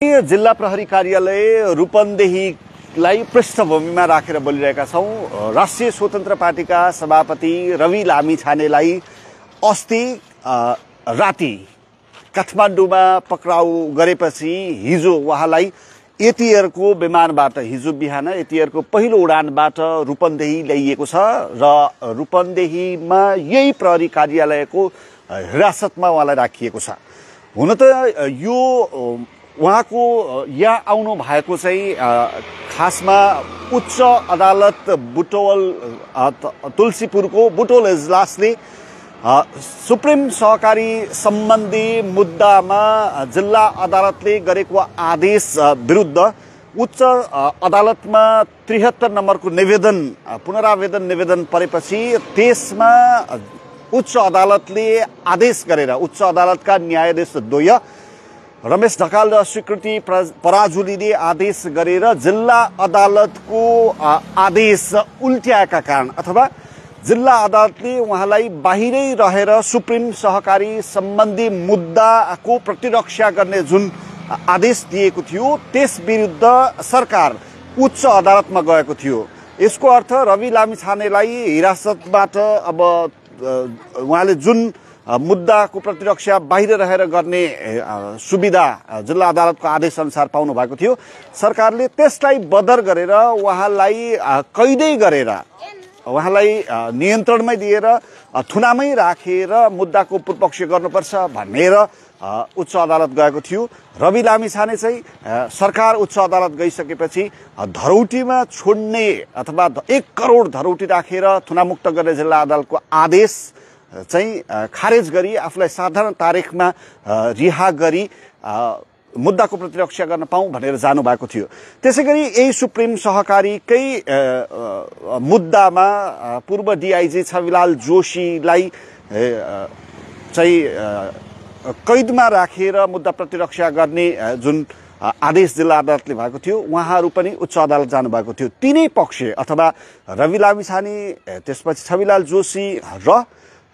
जिल्ला प्रहरी कार्यालय रूपन्देहीलाई पृष्ठभूमिमा राखेर बोलिरहेका छौं। राष्ट्रिय स्वतन्त्र पार्टीका सभापति रवि लामिछानेलाई अस्ति राति काठमाडौँमा पक्राउ गरेपछि हिजो उहाँलाई एटियरको विमानबाट हिजो बिहान एटियरको पहिलो उडानबाट रूपन्देही ल्याइएको छ र रूपन्देहीमा यही प्रहरी कार्यालयको हिरासतमा उहाँलाई राखिएको छ। हुन त यो उहाँको यहाँ आउनु भएको चाहिँ खासमा उच्च अदालत बुटवल तुलसीपुरको बुटवल इजलासले सुप्रिम सहकारी सम्बन्धी मुद्दामा जिल्ला अदालतले गरेको आदेश विरुद्ध उच्च अदालतमा 73 नम्बरको निवेदन पुनरावेदन निवेदन परेपछि त्यसमा उच्च अदालतले आदेश गरेर उच्च अदालतका न्यायाधीश द्वय रमेश ढकाल र स्वीकृति पराजुलीले आदेश गरेर जिल्ला अदालतको आदेश उल्ट्याएका कारण अथवा जिल्ला अदालतले उहाँलाई बाहिरै रहेर सुप्रिम सहकारी सम्बन्धी मुद्दाको प्रतिरक्षा गर्ने जुन आदेश दिएको थियो त्यस विरुद्ध सरकार उच्च अदालतमा गएको थियो। यसको अर्थ रवि लामिछानेलाई हिरासतबाट अब उहाँले जुन मुद्दाको प्रतिरक्षा बाहिर रहेर गर्ने सुविधा जिल्ला अदालतको आदेश अनुसार पाउनु भएको थियो। सरकारले त्यसलाई बदर गरेर उहाँलाई कैदै गरेर उहाँलाई नियन्त्रणमै दिएर थुनामै राखेर मुद्दाको पूर्वपक्ष गर्नुपर्छ भनेर उच्च अदालत गएको थियो। रवि लामिछाने चाहिँ सरकार उच्च अदालत गइसकेपछि धरौटीमा छोड्ने अथवा 1 करोड धरौटी राखेर थुनामुक्त गर्ने जिल्ला अदालतको आदेश चाहिँ खारेज गरी आफूलाई साधारण तारिखमा रिहा गरी मुद्दाको प्रतिरक्षा गर्न पाऊँ भनेर जानुभएको थियो। त्यसैगरी यही सुप्रिम सहकारीकै मुद्दामा पूर्व डीआईजी छविलाल जोशीलाई चाहिँ कैदमा राखेर मुद्दा प्रतिरक्षा गर्ने जुन आदेश जिल्ला अदालतले भएको थियो उहाँहरू पनि उच्च अदालत जानुभएको थियो। तीनै पक्ष अथवा रवि लामिछाने त्यसपछि छविलाल जोशी र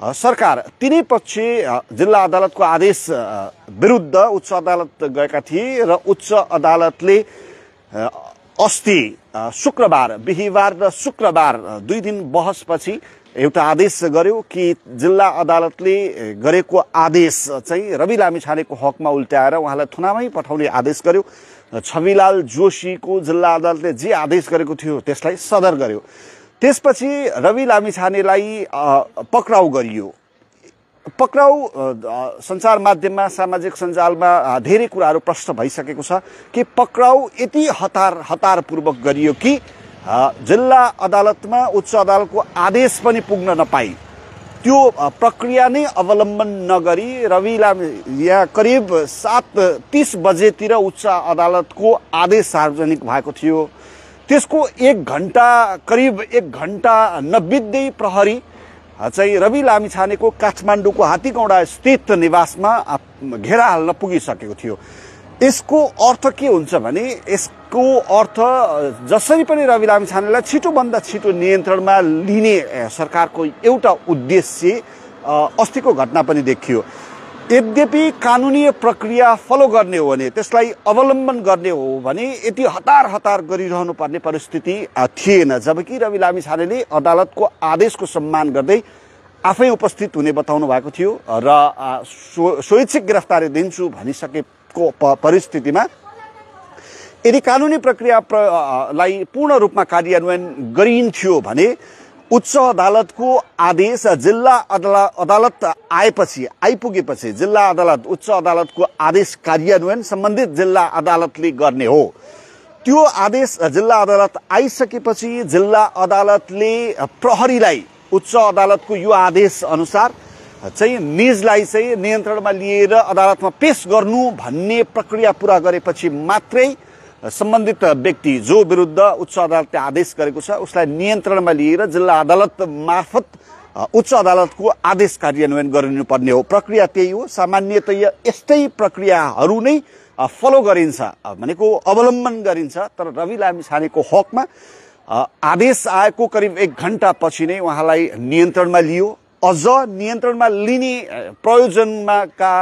सरकार तीनै पक्ष जिल्ला अदालतको आदेश विरुद्ध उच्च अदालत गएका थिए र उच्च अदालतले अस्ति शुक्रबार बिहीबार र शुक्रबार 2 दिन बहसपछि एउटा आदेश गर्यो कि जिल्ला अदालतले गरेको आदेश चाहिँ रवि लामिछानेको हकमा उल्टाएर उहाँलाई थुनामै पठाउने आदेश गर्यो। छविलाल जोशीको जिल्ला अदालतले जे आदेश गरेको थियो त्यसलाई सदर गर्यो। त्यसपछि रवि लामिछानेलाई पक्राउ गरियो। पक्राउ सञ्चार माध्यममा सामाजिक सञ्जालमा धेरै कुराहरू प्रश्न भइसकेको छ कि पक्राउ यति हतारपूर्वक गरियो कि जिल्ला अदालतमा उच्च अदालतको आदेश पनि पुग्न नपाई त्यो प्रक्रिया नै अवलम्बन नगरी रवि यहाँ करिब 7:30 बजेतिर उच्च अदालतको आदेश सार्वजनिक भएको थियो। त्यसको 1 घण्टा करिब 1 घण्टा नबित्दै प्रहरी चाहिँ रवि लामिछानेको काठमाडौँको हात्तीगौडा स्थित निवासमा घेरा हाल्न पुगिसकेको थियो। यसको अर्थ के हुन्छ भने यसको अर्थ जसरी पनि रवि लामिछानेलाई छिटोभन्दा छिटो नियन्त्रणमा लिने सरकारको एउटा उद्देश्य अस्तिको घटना पनि देखियो। यद्यपि कानुनी प्रक्रिया फलो गर्ने हो भने त्यसलाई अवलम्बन गर्ने हो भने यति हतार गरिरहनु पर्ने परिस्थिति थिएन। जबकि रवि लामिछानेले अदालतको आदेशको सम्मान गर्दै आफै उपस्थित हुने बताउनु भएको थियो र स्वैच्छिक गिरफ्तारी दिन्छु भनिसकेको परिस्थितिमा यदि कानुनी प्रक्रियालाई पूर्ण रूपमा कार्यान्वयन गरिन्थ्यो भने उच्च अदालतको आदेश जिल्ला अदालत आइपुगेपछि जिल्ला अदालत उच्च अदालतको आदेश कार्यान्वयन सम्बन्धित जिल्ला अदालतले गर्ने हो। त्यो आदेश जिल्ला अदालत आइसकेपछि जिल्ला अदालतले प्रहरीलाई उच्च अदालतको यो आदेश अनुसार चाहिँ निजलाई चाहिँ नियन्त्रणमा लिएर अदालतमा पेश गर्नु भन्ने प्रक्रिया पूरा गरेपछि मात्रै सम्बन्धित व्यक्ति जो विरुद्ध उच्च अदालतले आदेश गरेको छ उसलाई नियन्त्रणमा लिएर जिल्ला अदालत मार्फत उच्च अदालतको आदेश कार्यान्वयन गरिनुपर्ने हो। प्रक्रिया त्यही हो। सामान्यतया यस्तै प्रक्रियाहरू नै फलो गरिन्छ भनेको अवलम्बन गरिन्छ। तर रवि लामिछानेको हकमा आदेश आएको करिब 1 घण्टा पछि नै उहाँलाई नियन्त्रणमा लियो। अझ नियन्त्रणमा लिने प्रयोजनमा का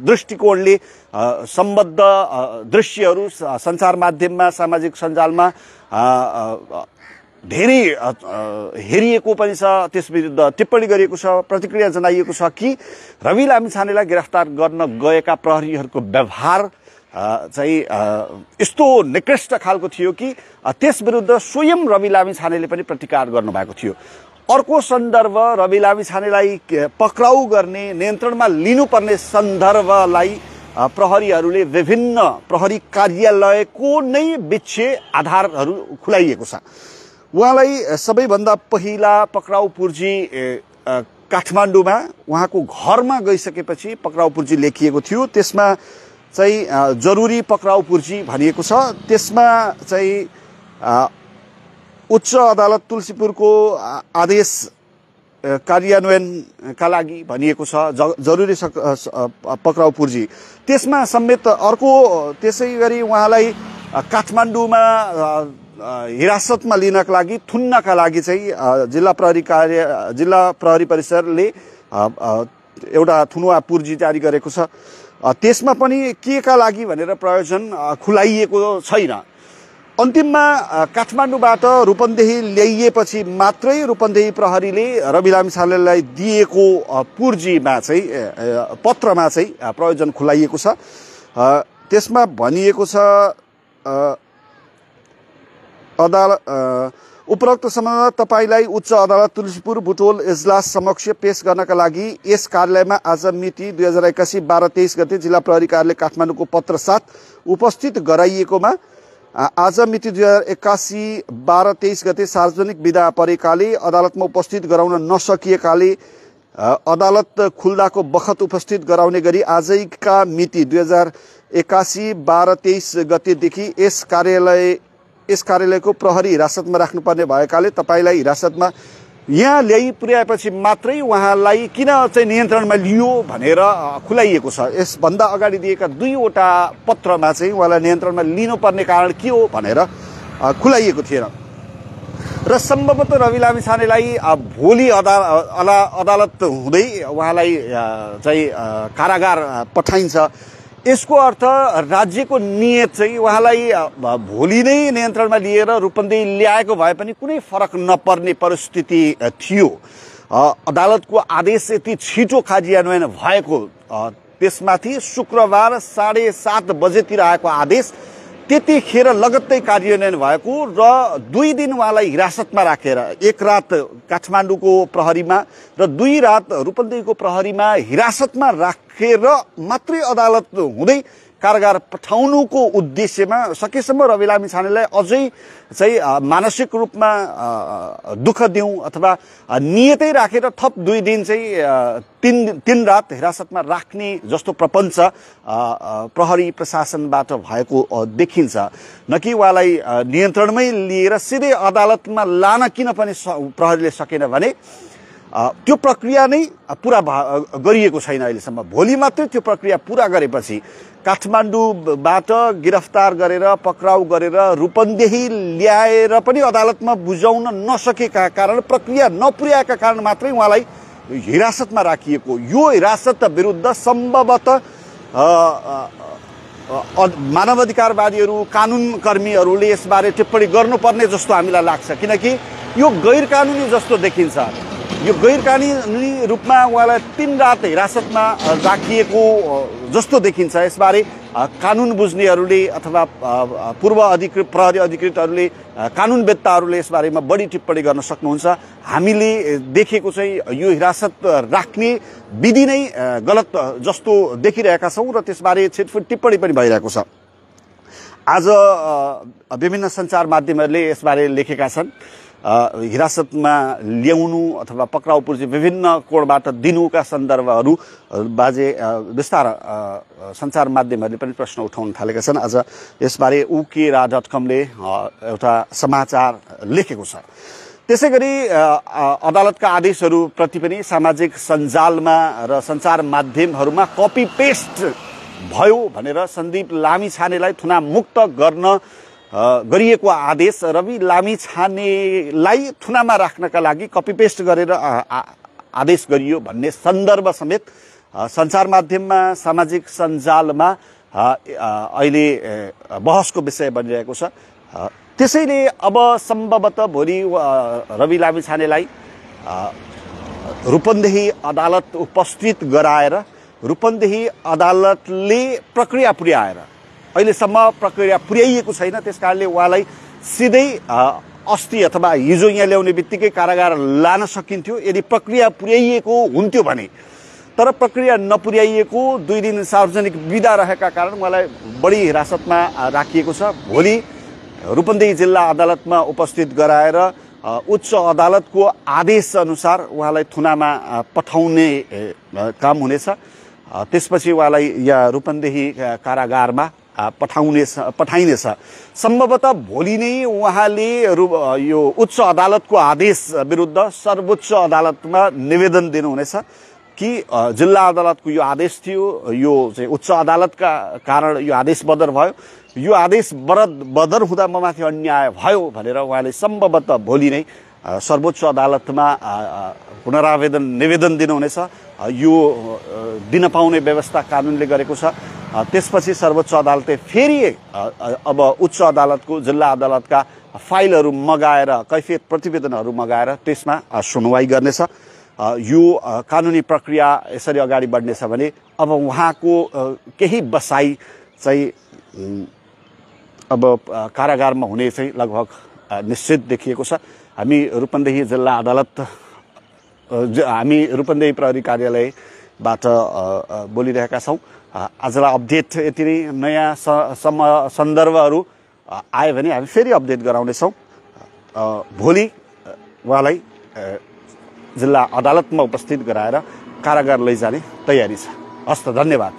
दृष्टिकोणले सम्बद्ध दृश्यहरू सञ्चार माध्यममा सामाजिक सञ्जालमा धेरै हेरिएको पनि छ, त्यसविरुद्ध टिप्पणी गरिएको छ, प्रतिक्रिया जनाइएको छ कि रवि लामिछानेलाई गिरफ्तार गर्न गएका प्रहरीहरूको व्यवहार चाहिँ यस्तो निकृष्ट खालको थियो कि त्यसविरुद्ध स्वयं रवि लामिछानेले पनि प्रतिकार गर्नुभएको थियो। अर्को सन्दर्भ रवि लामिछानेलाई पक्राउ गर्ने, नियन्त्रणमा लिनुपर्ने सन्दर्भलाई प्रहरीहरूले विभिन्न प्रहरी कार्यालयको नै विच्छे आधारहरू खुलाइएको छ। उहाँलाई सबैभन्दा पहिला पक्राउ पुर्जी काठमाडौँमा उहाँको घरमा गइसकेपछि पक्राउ पुर्जी लेखिएको थियो। त्यसमा चाहिँ जरुरी पक्राउ पुर्जी भनिएको छ। त्यसमा चाहिँ उच्च अदालत तुलसीपुरको आदेश कार्यान्वयनका लागि भनिएको छ जरुरी पक्राउ पुर्जी। त्यसमा समेत अर्को त्यसै गरी उहाँलाई काठमाडौँमा हिरासतमा लिनका लागि थुन्नका लागि चाहिँ जिल्ला प्रहरी परिसरले एउटा थुनुवा पुर्जी जारी गरेको छ। त्यसमा पनि के का लागि भनेर प्रयोजन खुलाइएको छैन। अन्तिममा काठमाडौँबाट रूपन्देही ल्याइएपछि मात्रै रूपन्देही प्रहरीले रवि लामिछानेलाई दिएको पुर्जीमा चाहिँ पत्रमा चाहिँ प्रयोजन खुलाइएको छ। त्यसमा भनिएको छ उपरोक्त सम्बन्धमा तपाईलाई उच्च अदालत तुलसीपुर बुटोल इजलास समक्ष पेश गर्नका लागि यस कार्यालयमा आज मिति 2081 12-23 गते जिल्ला प्रहरी कार्यालय काठमाडौँको पत्र साथ उपस्थित गराइएकोमा आज मिति 2081 12-23 गते सार्वजनिक विदा परेकाले अदालतमा उपस्थित गराउन नसकिएकाले अदालत खुल्दाको बखत उपस्थित गराउने गरी आजैका मिति 2081 12-23 गतेदेखि यस कार्यालयको प्रहरी हिरासतमा राख्नुपर्ने भएकाले तपाईलाई हिरासतमा यहाँ ल्याइ पुर्याएपछि मात्रै उहाँलाई किन चाहिँ नियन्त्रणमा लियो भनेर खुलाइएको छ। यसभन्दा अगाडि दिएका दुईवटा पत्रमा चाहिँ उहाँलाई नियन्त्रणमा लिनुपर्ने कारण के हो भनेर खुलाइएको थिएन र सम्भवतः रवि लामिछानेलाई भोलि अदालत हुँदै उहाँलाई चाहिँ कारागार पठाइन्छ। यसको अर्थ राज्यको नियत चाहिँ उहाँलाई भोलि नै नियन्त्रणमा लिएर रूपन्देही ल्याएको भए पनि कुनै फरक नपर्ने परिस्थिति थियो। अदालतको आदेश यति छिटो कार्यान्वयन भएको, त्यसमाथि शुक्रबार 7:30 बजेतिर आएको आदेश त्यतिखेर लगत्तै कार्यान्वयन भएको र 2 दिन उहाँलाई हिरासतमा राखेर, एक रात काठमाडौँको प्रहरीमा र 2 रात रूपन्देहीको प्रहरीमा हिरासतमा राखेर मात्रै अदालत हुँदै कारागार पठाउनुको उद्देश्यमा सकेसम्म रवि लामिछानेलाई अझै चाहिँ मानसिक रूपमा दुःख दिउँ अथवा नियतै राखेर थप 2 दिन चाहिँ 3 रात हिरासतमा राख्ने जस्तो प्रपञ्च प्रहरी प्रशासनबाट भएको देखिन्छ। न कि उहाँलाई नियन्त्रणमै लिएर सिधै अदालतमा लान किन पनि प्रहरीले सकेन भने त्यो प्रक्रिया नै पूरा गरिएको छैन अहिलेसम्म। भोलि मात्रै त्यो प्रक्रिया पूरा गरेपछि काठमाडौँबाट गिरफ्तार गरेर पक्राउ गरेर रूपन्देही ल्याएर पनि अदालतमा बुझाउन नसकेका कारण, प्रक्रिया नपुर्याएका कारण मात्रै उहाँलाई हिरासतमा राखिएको। यो हिरासत विरुद्ध सम्भवतः मानवाधिकारवादीहरू, कानुन कर्मीहरूले यसबारे टिप्पणी गर्नुपर्ने जस्तो हामीलाई लाग्छ, किनकि यो गैर कानुनी जस्तो देखिन्छ। यो गैर कानुनी रूपमा उहाँलाई 3 रात हिरासतमा राखिएको जस्तो देखिन्छ। यसबारे कानुन बुझ्नेहरूले अथवा पूर्व अधिकृत प्रहरी अधिकृतहरूले, कानुनवेत्ताहरूले यसबारेमा बढी टिप्पणी गर्न सक्नुहुन्छ। हामीले देखेको चाहिँ यो हिरासत राख्ने विधि नै गलत जस्तो देखिरहेका छौँ र त्यसबारे छिटफुट टिप्पणी पनि भइरहेको छ। आज विभिन्न सञ्चार माध्यमहरूले यसबारे लेखेका छन्। हिरासतमा ल्याउनु अथवा पक्राउ पुर्जी विभिन्न कोणबाट दिनुका सन्दर्भहरू बाजे विस्तार सञ्चार माध्यमहरूले पनि प्रश्न उठाउन थालेका छन्। आज यसबारे ukera.com ले एउटा समाचार लेखेको छ। त्यसैगरी अदालतका आदेशहरूप्रति पनि सामाजिक सञ्जालमा र सञ्चार माध्यमहरूमा कपी पेस्ट भयो भनेर सन्दीप लामिछानेलाई थुना मुक्त गर्न गरिएको आदेश रवि लामिछानेलाई थुनामा राख्नका लागि कपी पेस्ट गरेर आदेश गरियो भन्ने सन्दर्भ समेत सञ्चार माध्यममा सामाजिक सञ्जालमा अहिले बहसको विषय बनिरहेको छ। त्यसैले अब सम्भवतः भोलि रवि लामिछानेलाई रूपन्देही अदालत उपस्थित गराएर रूपन्देही अदालतले प्रक्रिया पुर्याएर, अहिलेसम्म प्रक्रिया पुर्याइएको छैन, त्यसकारणले उहाँलाई सिधै अस्ति अथवा हिजो यहाँ ल्याउने बित्तिकै कारागार लान सकिन्थ्यो यदि प्रक्रिया पुर्याइएको हुन्थ्यो भने। तर प्रक्रिया नपुर्याइएको 2 दिन सार्वजनिक बिदा रहेका कारण उहाँलाई बढी हिरासतमा राखिएको छ। भोलि रूपन्देही जिल्ला अदालतमा उपस्थित गराएर उच्च अदालतको आदेश अनुसार उहाँलाई थुनामा पठाउने काम हुनेछ। त्यसपछि उहाँलाई यहाँ रूपन्देही कारागारमा पठाइनेछ। सम्भवतः भोलि नै उहाँले यो उच्च अदालतको आदेश विरुद्ध सर्वोच्च अदालतमा निवेदन दिनुहुनेछ कि जिल्ला अदालतको यो आदेश थियो, यो चाहिँ उच्च अदालतका कारण यो आदेश बदर भयो, यो आदेश बदर हुँदा ममाथि अन्याय भयो भनेर उहाँले सम्भवतः भोलि नै सर्वोच्च अदालतमा पुनरावेदन निवेदन दिनुहुनेछ। यो दिन पाउने व्यवस्था कानुनले गरेको छ। त्यसपछि सर्वोच्च अदालतले फेरि अब उच्च अदालतको जिल्ला अदालतका फाइलहरू मगाएर कैफियत प्रतिवेदनहरू मगाएर त्यसमा सुनवाई गर्नेछ। यो कानुनी प्रक्रिया यसरी अगाडि बढ्नेछ भने अब उहाँको केही बसाई चाहिँ अब कारागारमा हुने चाहिँ लगभग निश्चित देखिएको छ। हामी रूपन्देही जिल्ला अदालत हामी रूपन्देही प्रहरी कार्यालयबाट बोलिरहेका छौँ। आजलाई अपडेट यति नै। नयाँ सन्दर्भहरू आयो भने हामी फेरि अपडेट गराउनेछौँ। भोलि उहाँलाई जिल्ला अदालतमा उपस्थित गराएर कारागार लैजाने तयारी छ। हस्त, धन्यवाद।